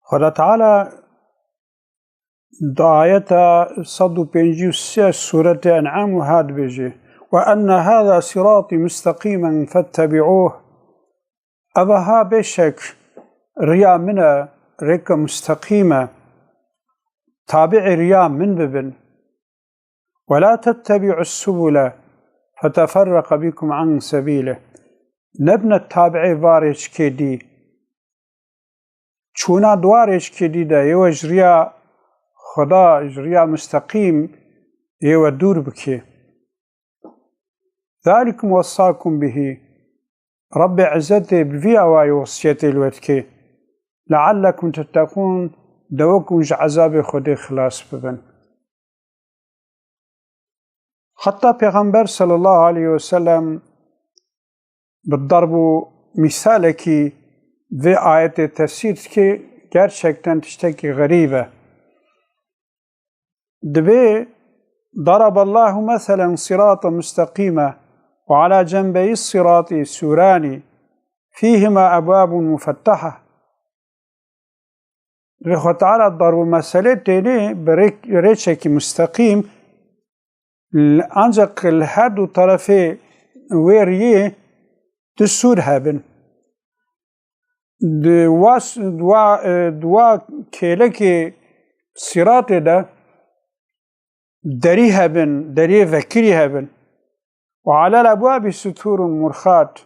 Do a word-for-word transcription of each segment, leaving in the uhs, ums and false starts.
Xweda Teala di ayeta sed û pêncî û sê Sûretê En'am wiha dibêje, "Ve enne hâzâ sirâtî mustaqîmen fettebi'ûh." Ev ha bêşek riya min e, rêka musteqîm e. Tabi'ê riya min bibin. "Ve la tettebi'us subule feteferreqe bikum an sebîlih." Nebne tabi'ê va rêçikê dî. Çûna di wa rêçikê dî de yê we ji riya Xweda, ji riya musteqîm yê we dûr bike. "Zalikum wessakum bihî." Rebbê Izzetê bi vî awayî wesiyetê li we dike. "Leallekum tetteqûn", dewek hûn ji ezabê Xwedê xilas bibin. Heta Pêxember sallallahu aleyhi ve sellem bi darb û mîsalekî vê ayetê tefsîr dike, gerçekten tiştekî xerîb e. Dibê, "Daraballahu meselen sirata mustaqîme ve ala cenbeyî sirati sûrani fîhima ebwabun mufettaha." Rê Xwe Teala darb û meselê tênê bi rê-, rêçekî musteqîm, l-, ancaq li her du terefê wê riyê du sûr hebin. Di wa s-, di wa, e, di wa kêlekê sîratê de derî hebin, deriyê vekirî hebin. "Ve alel ebwabi suturun murxat."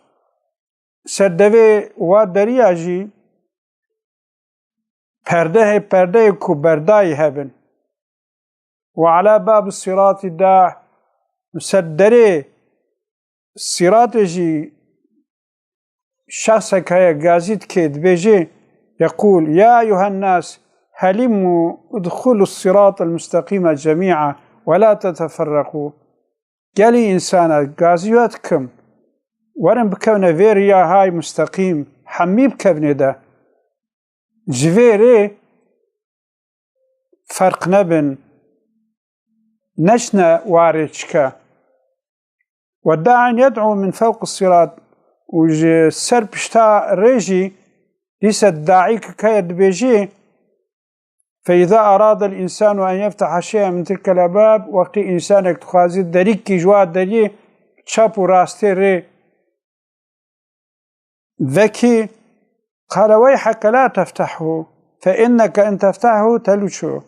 Ser devê wa deriya jî perdehê, perdeyê ku berdayî hebin. "Ve ala babi sirati dah." Ser derê sîratê jî şexsek heye, gazî dike, dibêje, "Yekûl, ya eyyuhen nas, helimû idxulu siratal mustaqîme cemî'a ve la teteferreqû." Gelî însana, gazî we dikim, werin bikevne vê riya hay musteqîm, hemî bikevnê de. Ji vê rê ferq nebin, neçne wa rêçike. "Ve da'in yed'u min fewqi sirat." Û ji ser pişta rê jî dîse daî kikeye dibêjê, "Fe îza arada el însanu en yefteha şey'en min tilkel ebwab", wextê însanek dixwazî derîkî ji wa deriyê çap û rastê rê vekî, "Qale weyheke la teftehhu, fe inneke in teftehhu teluçhu."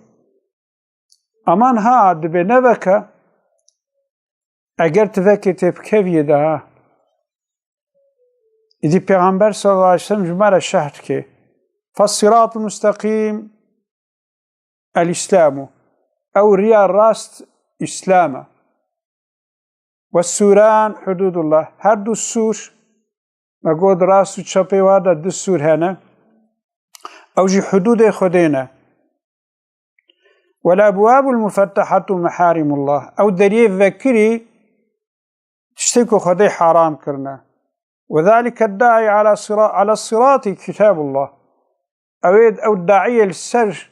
Aman ha, dibê neveke, eger tu vekê tê bikeviyê de ha. Îdî Pêxember sallallahu aleyhi ve sellem ji me re şerh dike. "Fessiratul musteqîm el-Îslamu." Ew riya rast Îslam e. "Ve sûran hududullah." Her du sûr, me got rast û çepê wa de du sûr hene. Ew jî hududê Xwedê ne. "Vel ebwabul mufettehatu meharimullah." Ew deriyê vekirî tiştê ku Xwedê haram kirine. "Ve zalike daî ala sira-, ala sirati kitabullah." Ew ê, ew daîyê li ser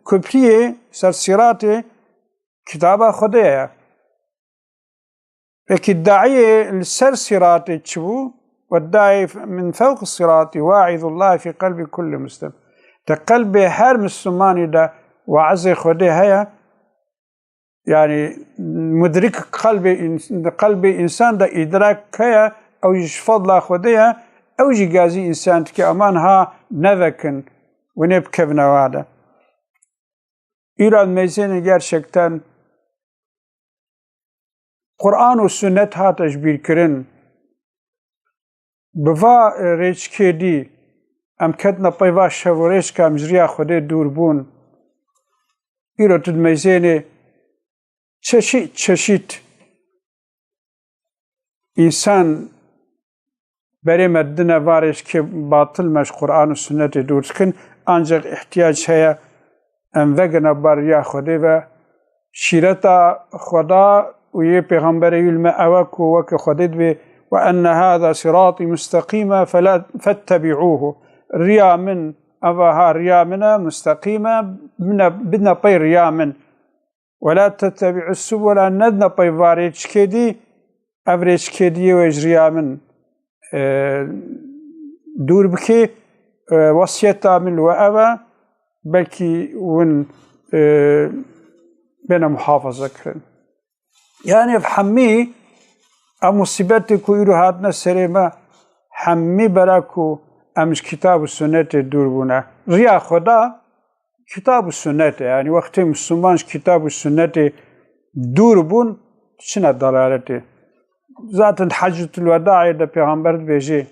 kupriyê, ser siratê kitaba Xwedê ye. Peki daîyê li ser siratê çi bû? "Ve daî min fewqi sirati vaizullah fi qelbi kulli muslim." Di qelbê her Mislimanî de waizê Xwedê heye. Yani mudrik qelbê ins-, qelbê însan de îdrak heye, ew jî ji fadla Xwedê ye, ew jî gazî însan dike, aman ha nevekin, winê bikevine wa de. Îro em mêzênê gerçekten Quran û Sunnet hate ji bîr kirin. Bi va, e, rêçikê dî em ketine pey va şev û rêçika em ji riya Xwedê dûr bûn. Îro tu dimeyzênê çeşît çeşît însan berê me didine va rêçikê batil me ji Quran û Sunnetê dûr dikin. Ancak ihtiyac heye em vegirine bar riya Xwedê ve. Şîreta Xweda û yê Pêxemberê wî li me ew e ku weke Xwedê dibê, "Ve enne hâzâ sirâtî musteqîme fela, fettebi'ûhu." Riya min, eva ha riya min e, musteqîm e, bine, bine pey riya min. "Ve la tettebi'us subula", nedine pey va rêçikê dî, ev rêçikê dî yê wê ji riya min, e, dûr bikê, e, wesiyeta min li we ev e, belkî win, e, bêne muhafaza kirin. Yani ev hemî, ev musîbetê ku îro hatine serê me, hemî bera ku em ji kitab û sunnetê dûr bûne. Riya Xweda kitab û sunnet e. Yani wextê Müslüman ji kitab û sunnetê dûr bûn, çine dalaletê. Zaten Heccetul Wedaê de Pêxember dibêje,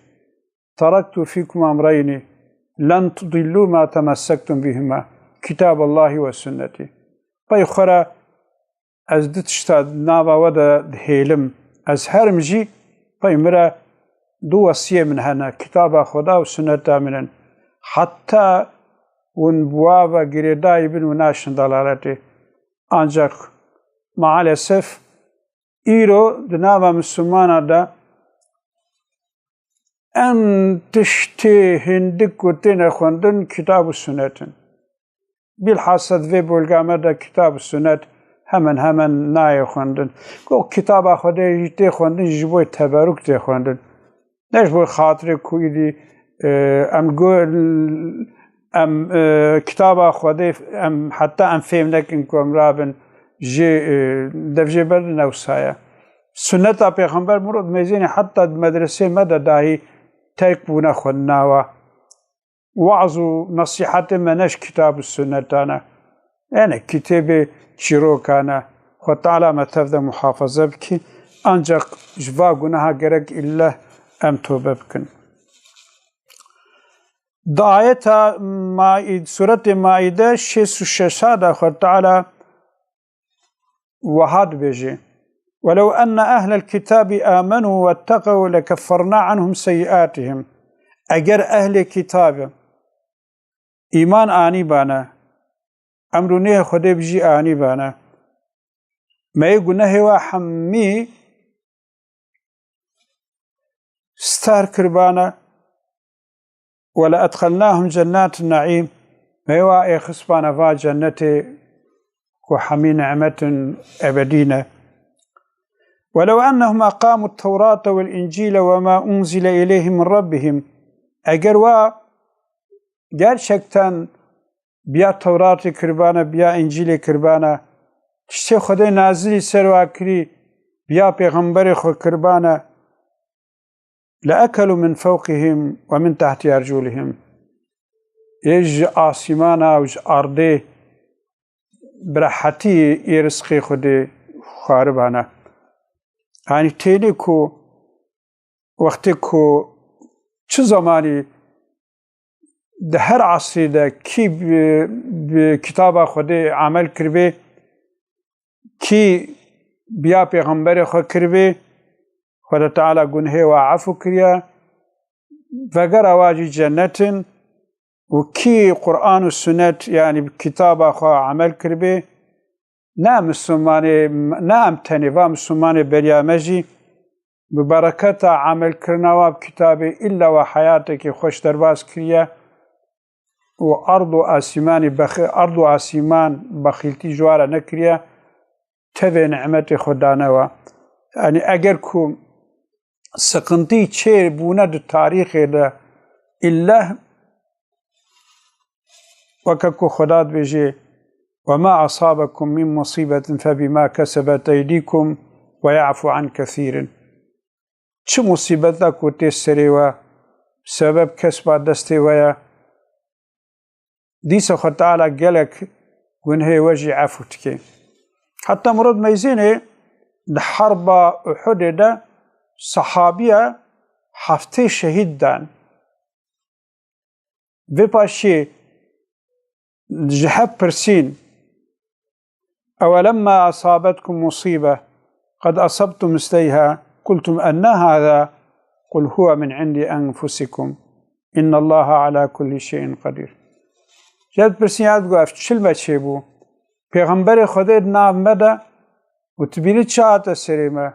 "Teraktu fîkum emreyni len tudillu ma temessektum bihima, kitaballahi ve sünneti." Pey xwe re ez du tişta di nava we de dihêlim. Ez herim jî, pey min re du wesiyê min hene, kitaba Xweda û sunneta min in. Heta hûn bi wa ve girêdayî bin û naşin dalaletê. Ancak maalesef îro di nava Müslümana de en tiştê hindik ku têne xwendin kitab û sunnet in. Bilhassa di vê bolga me de kitab û sunnet hemen hemen nayê xwendin. Ku kitaba Xwedê jî tê xwendin, ji bo teberuk tê xwendin. Ne ji bo xatirê ku îdî, e, em go-, em, e, kitaba Xwedê em heta em fêm nekin ku em rabin jê, e, dev jê berdin ew saye. Sunneta Pêxember mirov mêzênê heta di medresê me de dahî terk bûne xwendina wa. Waz û nesîhetê me ne ji kitab û sunnetane. Ene kitêbê çîrokan e. Xwe Teala me tev de muhafaza bike. Ancak ji va gunaha gerek îlle em tobe bikin. Di ayeta Maîd-, Suretê Maîde şêst û şeş de Xwe Teala wiha dibêje, "Welew enne ehlel kitabi amenu wetteqew lekefferna anhum seyyiatihim." Eger ehlê kitabe îman anîbane, emr û nehê Xwedê bi jî anîbane, me yê gunehê wa hemî star kiribane, "Weleedxelnahum cennatin naîm." Me wa êxistbane va cennetê ku hemî nimetin ebedî ne. "Welew ennehum aqamu tewrate vel încîle ve ma unzile ileyhim min rabbihim." Eger wa gerçekten biya Tewratê kiribane, biya Încîlê kiribane, tiştê Xwedê nazilî ser wa kirî, biya pêxemberê xwe kiribane, "leekelu min fewqihim ve min tehti erculihim." Ê ji asîmana û ji ardê bi rehetî ê rizqê Xwedê xwaribane. Yanî tênê ku wextê ku çi zemanî di her esrî de kî bi, bi kitaba Xwedê emel kiribê, kî biya pêxemberê xwe kiribê, Xwedê Teala gunhê wa efû kiriye, vegera wa jî cennet in û kî Quran û Sunnet, yanî bi kitaba xwe emel kiribê, ne Mislimanê, ne em tenê, va Mislimanê beriya me jî bi bereketa emelkirina wa bi kitabê îlla wa heyatekî xweş derbas kiriye û erd û asîmanî bexî-, erd û asîman bexîltî ji wa re nekiriye, tevê nimetê xwe dane wa. Yanî eger ku siqintî çêbûne di tarîxê de, îlle weke ku Xweda dibêje, "Ve ma asabekum min musîbetin fe bîma kesebet eydîkum ve ya'fu an kesîrin." Çi musîbeta ku tê serê we, sebeb kesba destê we ye, dîsa Xwe Teala gelek gunhê we jî efû dike. Heta mirov meyzênê di herba Uhudê de sehabiya heftê şehîd dan. Vê paşê ji hev pirsîn, "Ewelemma asabetkum musîbe qed asabtum misleyha qultum enna hâzâ qul huwe min indî enfusikum innallaha alâ kullî şeyin qedîr." Ji hev pirsîn ya digot, "Ev çi li me çêbû? Pêxemberê Xwedê di nav me de û tu bînî çi hate serê me?"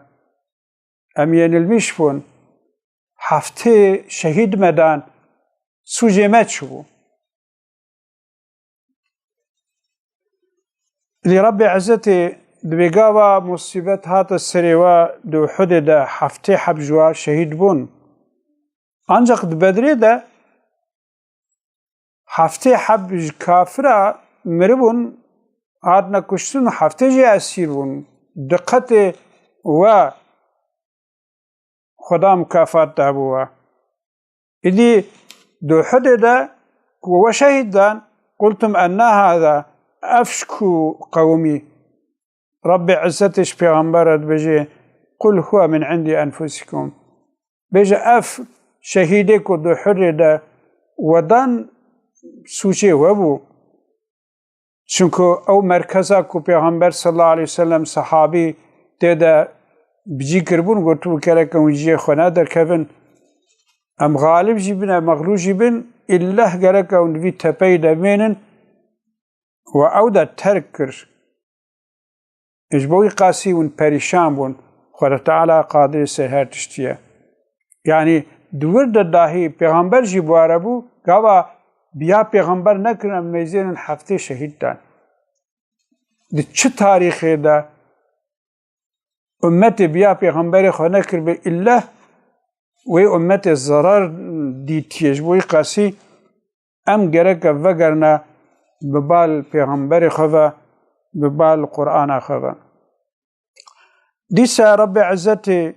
Em yenilmiş bûn. Heftê şehîd me dan. Sûcê me çi bû? Lê Rebbê Ezzetê di vêga va musîbet hate serê we di Uhudê de heftê heb ji wa şehîd bûn. Ancak di Bedrê de Heftê heb ji kafira miribûn, hatine kuştin, heftê jî esîr bûn. Diqetê we Xweda mukafat da bû we. Îdî di Uhudê de ku we şehîd dan, "Qultum enna hada, ev ji ku qewimî?" Rabbê Îzzetê ji Pêxember re dibêje, "Qul huwe min indî enfusikum." Bêje, ev şehîdê ku di Uhudê de we dan sûcê we bû. Çunku ew merkeza ku Pêxember sallallahu aleyhi ve sellem sehabî tê de bi cî kiribûn, gotibû, "Gerek hûn cihê xwe ne derkevin. Em xalib jî bin, em mexlûb jî bin, îlleh gerek hûn di vî tepeyê de bimênin." Û ew de terk kir. Ji bo wî qasî hûn perîşan bûn. Xweda Teala qadirê ser her tiştî ye. Yanî di wir de dahî pêxember jî bi we re bû, gava bi ya pêxember nekirin, em mêzênin heftê şehîd dan. Di çi tarîxê de ummetê bi ya pêxemberê xwe nekiribe îlleh, wê ummetê zerar dîtiye. Ji bo wî qasî em gereke vegerine bi bal pêxemberê xwe ve, bi bal Qur'ana xwe ve. Dîsa Rabbê Îzzetê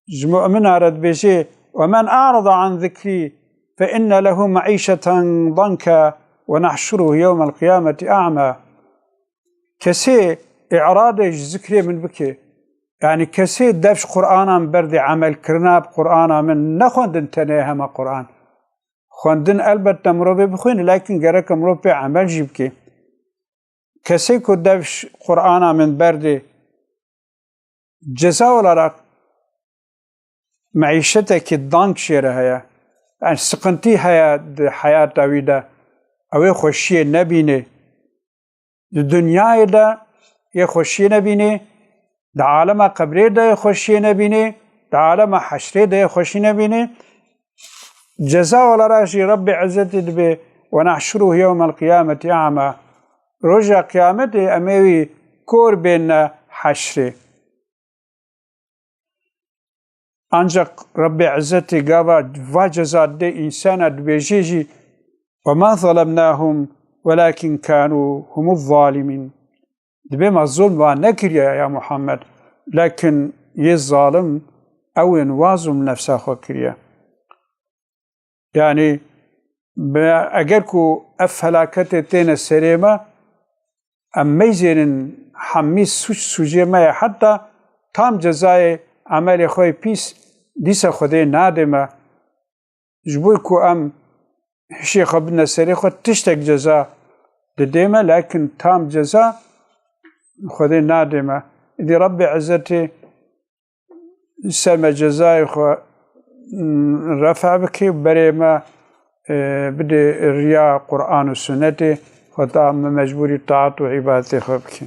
ji mu'mina re dibêje, "Ve men a'rada an zikrî fe inne lehu me'îşeten danka ve nehşuruhu yewmel qiyameti a'ma." Kesê i'radê ji zikrê min bike, yanî kesê dev ji Qur'ana min berdê, emelkirina bi Qur'ana min, ne xwendin tenê hema Qur'an. Xwendin elbette mirovê bixwîne, lakin gereke mirov pê emel jî bike. Kesê ku dev ji Qur'ana min berdê, ceza olarak meîşetekî dank jê re heye. Yani sıkıntı heye di heyata wî de. Ew ê xweşiyê nebînê. Di dinyayê de yê xweşiyê nebînê, di alema qebrê de yê xweşiyê nebînê, di alema heşrê de yê xweşî nebînê. Ceza olarak jî Rabbê Izzetê dibê, "Ve nehşuruhu yewmel qiyameti a'ma." Roja qiyametê em ê wî kor bêne heşrê. Ancak Rabbê Izzetê gava va ceza dê însana dibêjê jî, "Ve ma zalemnahum velakin kanu humuz zalimin." Dibê me zulm wan nekiriye ya Muhammed, lakin yê zalim ew ên wa zulm nefsa xwe kiriye. Yani, bi-, eger ku ev felaketê têne serê me, em meyzênin hemî suç sucê me ye, heta tam cezayê emelê xwe yê pîs dîsa Xwedê nadê me. Ji bo ku em hişê xwe bidine serê xwe, tiştek ceza didê me, lakin tam ceza Xwedê nadê me. Îdî Rabbê Izzetê ser me cezayê xwe, mm, refa bike û berê me, e, bide riya Qur'an û Sunnetê, xwe ta me mecbûrî taat û îbadetê xwe bikin.